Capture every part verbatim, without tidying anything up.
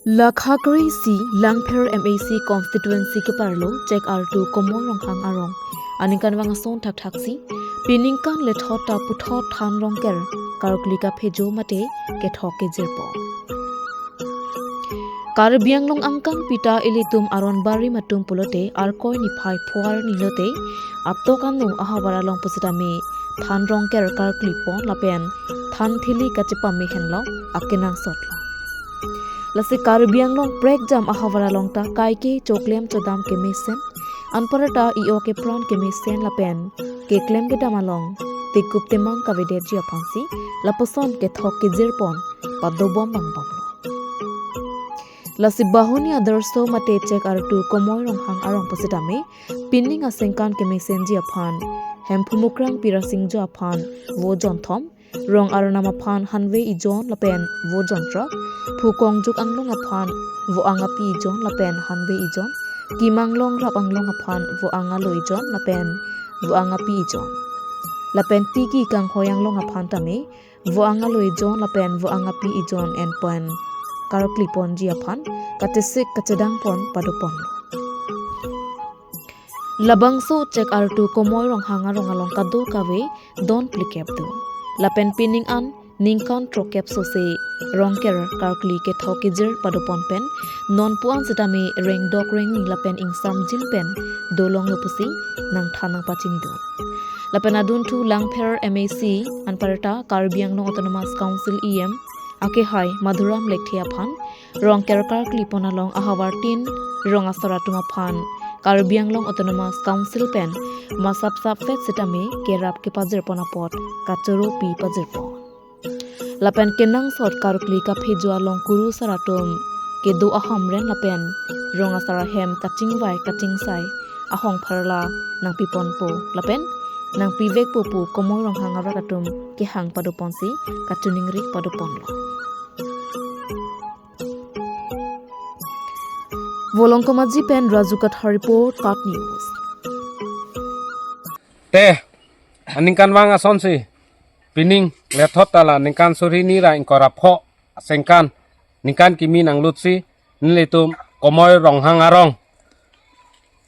Lakha kre-isi Langpher M A C constituency keparlo Chek Artu Komoi Ronghang arong aningkanvang ason thakthaksi, piningkan lethot ta puthot than Rongker karkli kaphejo mate kethok kejirpo. Karbi Anglong angkang pita ilitum aron barim atum pulote Arkoi niphai pho arni lote atok ano ahavar along pusitame than Rongker karklipon lapen than thili kachepame henlo akenangsotlo. Lasi Karbi Anglong prekjam ahavar along ta kaike choklem chodam kemesen, anparta i-ok epran kemesen lapen keklem kedam along tekup temang kavedetji aphansi lapuson kethok kejirpon padobom bangbomlo. Lasi Bahuni Adarsho mate Chek Artu Komoi Ronghang arong pusitame pining asengkan kemesenji aphan Hemphu Mukrang Pirasingjo aphan vo jonthom, Rong Arnam aphan hanve ijon lapen vo jonthrok, Phu Kongjuk Anglong aphan vo angapi ijon lapen hanve ijon, Kim Anglong Rap Anglong aphan vo angalo ijon lapen vo angapi ijon, lapen Tiki Kanghoi Anglong aphan tame vo angalo ijon lapen vo angapi ijon enpon karkliponji aphan kachesik kachedangpon padoponlo. Labangso Chek Artu Komoi Ronghang arong along kadokave don phlikep do. Lapen pining an ningkan throkkep sose Rongker karkli kethok kejir padopon pen non pu-an sitame rengdok rengni lapen ingsamjin pen dolonglo pusi nangthan nangpachini do. Lapen adunthu Langpher M A C anparta Karbi Anglong Autonomous Council E M akehai Madhuram Lekthe aphan Rongker karklipon along ahavartin rong asar atum aphan Karbi Anglong Autonomous Council pen masap sapvet sitame kerap kepajirpon apot kachoro pi pajirpon. Lapen kenangsot karkli kaphejo along kurusar atum kedo ahamren lapen rong asar ahem kachingvai kachingsai ahong pharla nangpiponpo lapen nangpivekpo pu Komoi Ronghang arat atum kehang padoponsi kachiningri padoponlo. Volongkom Aji pen Raju Kathar report, KAT News. Te, aningkanvang asonsi pining lethot ta la ningkan suri hini ra ingkoi ra pho asengkan ningkan kimi nanglutsi nelitum Komoi Ronghang arong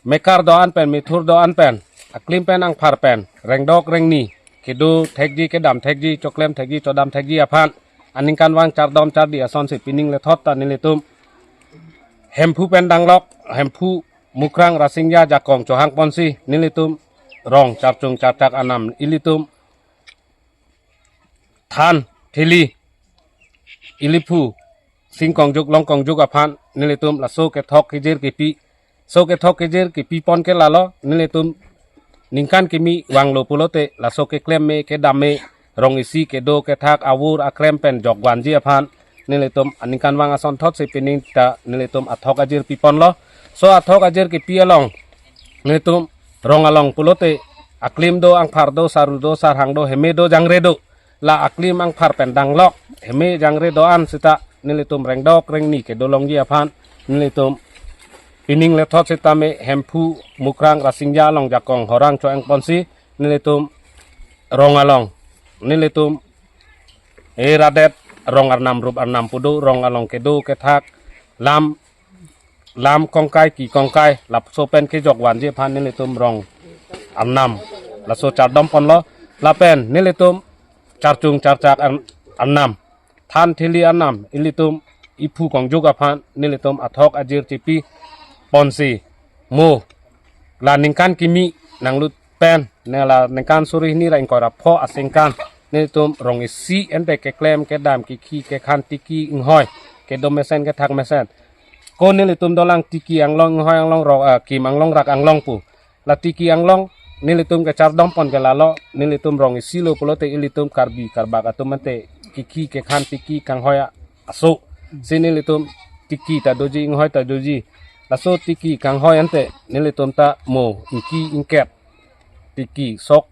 mekar do-an pen methur do-an pen aklim pen angphar pen rengdok rengni kedo thekji kedam thekji choklem thekji chodam thekji aphan aningkanvang chardom chardi asonsi pining lethot ta nelitum Hemphu pen danglok Hemphu Mukrang Rasingja jakong chohangponsi nelitum rong charchung charchak anam ilitum than thili iliphu sing kongjuk long kongjuk aphan nelitum laso kethok kejir kepi, so kethok kejir kepipon ke lalo nelitum ningkan kimi vanglo pulote laso keklem me kedam me rong isi kedo kethak avur akrem pen jokvanji aphan nelitum aningkanvang asonthotsi pining ta nelitum athok ajir piponlo. So athok ajir kepi along nelitum rong along pulote aklim do angphar do saru do sarhang do heme do jangre do. La aklim angphar pen danglok heme jangre do-an sita nelitum rengdok rengni kedolongji aphan nelitum pining lethot sitame Hemphu Mukrang Rasingja along jakong horang chohangponsi nelitum rong along nelitum e radet rong arnam rup arnam pudo rong along kedo kethak lam lam kongkai ki kongkai laso pen kejokvanji aphan nelitum rong arnam laso chardom ponlo lapen nelitum charchung charchak ar-, arnam than thili arnam ilitum iphu kongjuk aphan nelitum athok ajir chipi ponsi mo la ningkan kimi nanglut pen nela ningkan suri hini ra ingkoi ra pho asengkan nelitum rong isi ente keklem kedam kekhi kekhan tiki inghoi kedo mesen kethak mesen ko nelitum dolang Tiki Anglong inghoi anglong rok, ah, Kim Anglong Rak Anglong pu. La Tiki Anglong nelitum kechardom pon ke lalo nelitum rong isi lo pulote ilitum Karbi Karbak atum ante kekhi kekhan tiki kanghoi aso si nelitum tiki ta doji inghoi ta doji. Laso tiki kanghoi ante nelitum ta mo ingki ingket tiki sok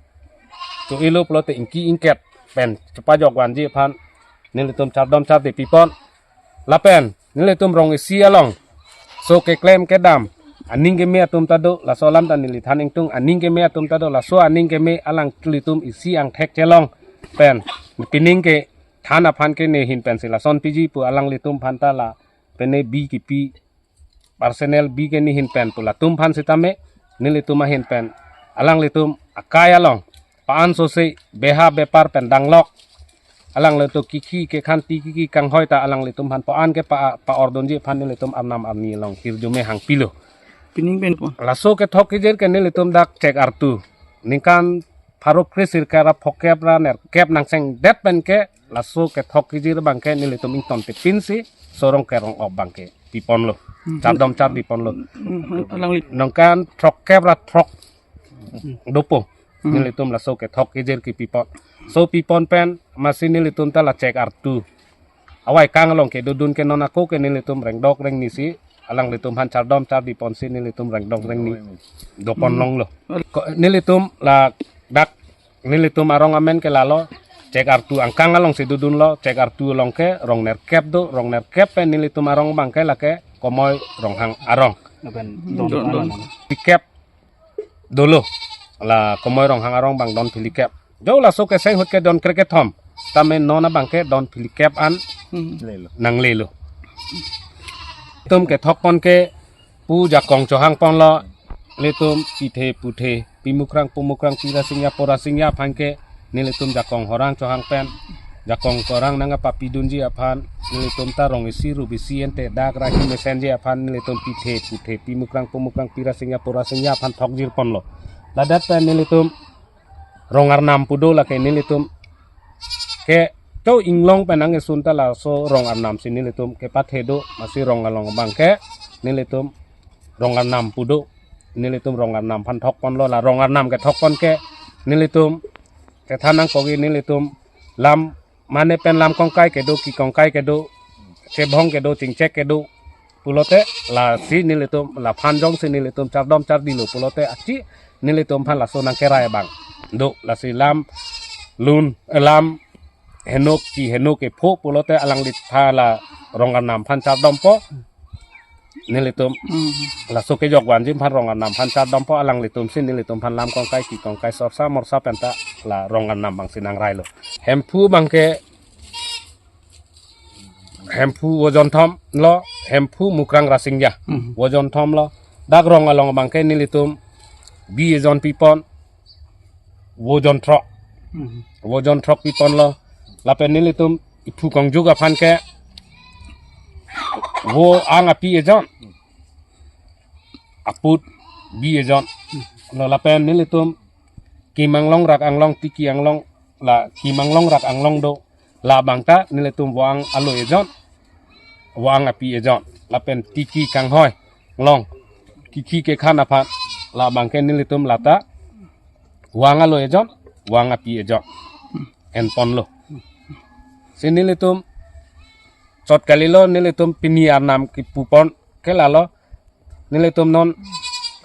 to ilo pulote ingki ingket pen chepajokvanji aphan nelitum chardom chardi pipon. Lapen nelitum rong isi along so keklem kedam aning keme atum ta do laso alam ta neli than ingtung aning keme atum ta do laso aning keme alanglitum isi angthek chelong pen pining kethan aphan ke nehin pensi lason piji pu alanglitum aphan ta la pene bi kipi, personal bi ke nihin pen pu latum aphan sitame, nelitum ahin pen, alanglitum akai along, pa-an sose beha bepar pen danglok, alanglitum kiki kekhanti kiki kanghoi ta alanglitum aphan po-an ke pa, pa-ordunji aphan nelitum arnam arni along hirjume hangpilo. Pining pen po. Laso kethok kejir ke nelitum dak chek artu. Ningkan pharo kre sirkep ra phokep ra nerkep nangsengdet pen ke laso kethok kejir abang ke nelitum ington tipin si sorong kerong op abang ke piponlo. Hmm. Chardom chardi ponlo. Hmm, alangli. Ningkan throkkep ra throk dopo. Hmm. Nelitum laso kethok kejir kepipon. So pipon pen masi nelitum ta la chek artu. Awai kang along kedodun ke non ako ke nelitum rengdok rengni si alanglitum aphan chardom chardi ponsi nelitum rengdok rengni dopon longlo. Ko nelitum la dak nelitum arong amen ke lalo, chek artu angkang along si dodunlo, chek artu along ke rong nerkep do, rong nerkep pen nelitum arong abang ke lake Komoi Ronghang arong. Lapen don, don, don. Pikep dolo. La Komoi Ronghang arong abang don phlikep. Jo laso keseng ahut ke don krekethom. Tame non abang ke don phlikep an Hmm. Lelo. Nanglelo. Tum kethok pon ke pu jakong chohang ponlo. Nelitum pithe puthe, pimukrang pumukrang, pirasingya porasingya aphan ke nelitum jakong horang chohang pen, jakong horang nangkapapidunji aphan nelitum ta rong isi rup isi ente dak rahi mesenji aphan nelitum pithe puthe, pimukrang pumukrang, pirasingya porasingya aphan thokjir ponlo. Ladak pen nelitum rong arnam pu do lake nelitum ke to inglong pen nangkesun ta laso rong arnam si nelitum kepathe do, masi rong along abang ke nelitum rong arnam pu do, nelitum rong arnam aphan thok ponlo. La rong arnam kethok pon ke nelitum kethan nangkok-i, nelitum lam mane pen lam kongkai kedo, kikongkai kedo, chebhong kedo, chingchek kedo pulote, lasi nelitum laphan jongsi nelitum chardom chardilo pulote achi nelitum aphan laso nangkerai abang do. Lasi lam lun, eh, lam henok ki henok kepho pulote alangliphan la rong arnam aphan chardompo. Nelitum Hmm. laso kejok vanji aphan rong arnam aphan chardompo, alanglitum si nelitum aphan lam kongkai kikongkai sorsa morsa penta la rong arnam abang si nangrailo. Hemphu abang ke, hemphu vojon thom lo, hemphu mukrang rasingya. Hmm. Vojon thom lo. Dak rong along abang ke nelitum bi ejon pipon, vojon throk. Hmm. Vojon throk piponlo. Lapen nelitum iphu kongjuk aphan ke vo-ang api ejon, aput bi ejon. Lo lapen nelitum kim anglong rak anglong, tiki anglong, la kim anglong rak anglong do. Labang ta nelitum vo-ang alo ejon, vo-ang api ejon. Lapen tiki kanghoi, anglong, kiki kekhan aphan, labang ke nelitum lata vo-ang alo ejon, vo-ang api ejon en ponlo. Si nelitum chot kalilo, nelitum pini arnam kepupon ke lalo, nelitum non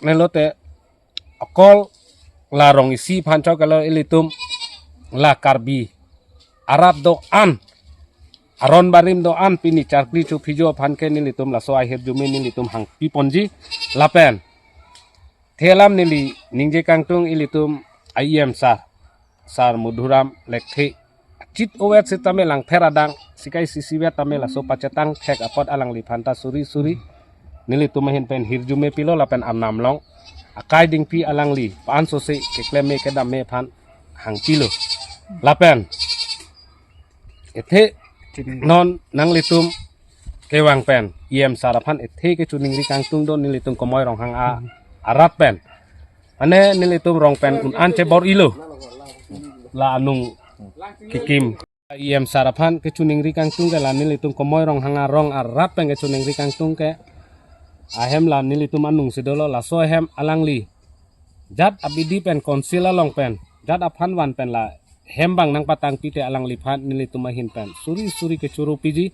nelote akol la rong isi aphan chot kalilo, ilitum la Karbi arat do-an, aron barim do-an, pini charkli chophijo aphan ke nelitum laso ahirjume nelitum hangpiponji. Lapen the alam neli ningje kangtung, ilitum E M sir, sir Madhuram Lekthe, chit ovet sitame langpher adang sikai sisi vet tame laso pachetang thek apot alangliphan ta suri suri nelitum ahin pen hirjume pilo lapen arnam along akai dingpi, alangli pa-an sose keklem me kedam me aphan hangpilo. Lapen ethe non nanglitum kevang pen E M sir aphan ethe kechiningri kangtung do, nelitum Komoi Ronghang a arat pen. Mane nelitum rong pen un-an chebor-ilo. La anung kekim. E M sir aphan kechiningri kangtung ke la nelitum Komoi Ronghang arong arat pen kechiningri kangtung ke, ahem la nelitum anung si dolo, laso ahem alangli jat abidi pen council along pen jat aphan van pen la hem abang nangpatangpi te alangliphan nelitum ahin pen suri suri kechoro piji.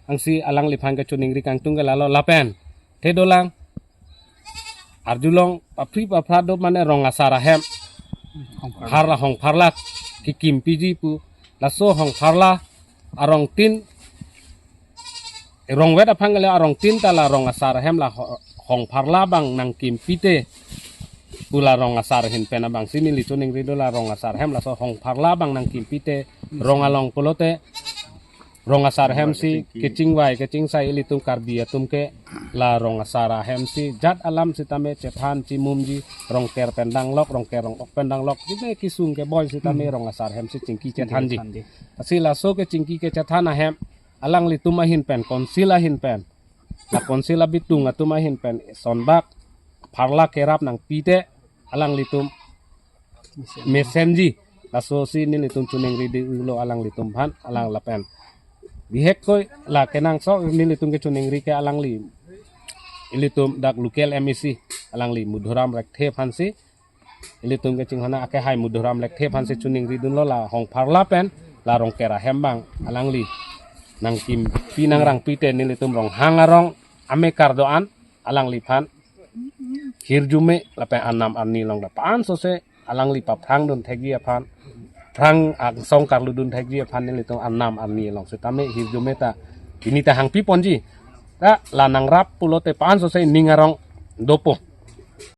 Ansi alangliphan kechiningri kangtung ke lalo. Lapen the dolang arjulong papri papra do, mane rong asar ahem, pharla hong pharla kekim piji pu. Laso hong pharla arong tin, rong vet aphan ke la arong tin ta la rong asar ahem la ho-, hong pharla abang nangkim pite pu la rong asar ahin pen abang si neli chiningri do. La rong asar ahem laso hong pharla abang nangkim pite rong along pulote rong asar hem si kechingvai kechingsai ilitum Karbi atum ke la rong asar ahem si jat alam sitame chethan chimumji, Rongker pen danglok, Rongker Rongkok pen danglok, jine kesung keboi sitame rong asar hem si chingki chethanji. Lasi laso kechingki kechethan ahem alanglitum ahin pen, council ahin pen, la council abitung atum ahin pen sonbak pharla kerap nangpi te alanglitum mesenji. Laso si nelitum choningri dolo alanglitum aphan, alang lapen bihek koi la kenangsot nelitum kechoningri ke alangli, ilitum dak local M A C, alangli Madhuram Lekthe aphan si ilitum kechinghon akehai Madhuram Lekthe aphan si choningri dunlo, la hong pharla pen la Rongker ahem abang alangli nangkimpi nangrangpi te nelitum Ronghang arong amekar do-an alangliphan hirjume lapen arnam arni along da pansose alangli paphrang dun thekji aphan, phrang angsong karlu dun thekji aphan nelitum arnam arni along sitame hirjume ta pini ta hangpi ponji. Ta la nangrap pulote pansose ning arong dopo.